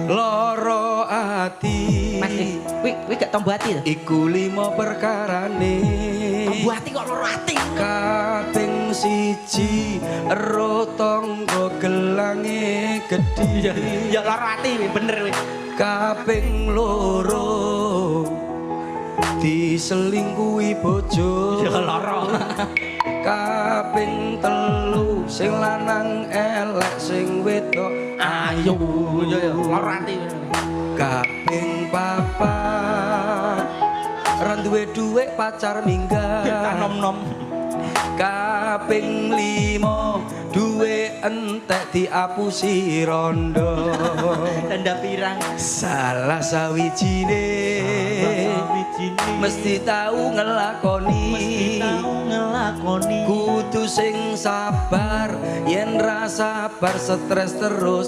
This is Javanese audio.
Loro ati. Mas, kuwi kuwi gak tombo ati to? Iku limo perkarane. Tombo ati kok loro ati. Kaping siji ero tangga gelange gedhi. Ya loro ati kuwi bener kuwi. Kaping loro diselingkuhi bojo. Ya loro. Kaping telu sing lanang elek, sing wedok ayu. Ya ya loro ati. Kaping papat ra duwe dhuwit, pacar minggat. Nom-nom. Kaping limo duwe entek diapusi rondo. Tanda pirang. Salah sawijine Sawijine mesti tau ngelakoni. Mesti tau ngelakoni. Kudu sing sabar, yen ra sabar stres terus.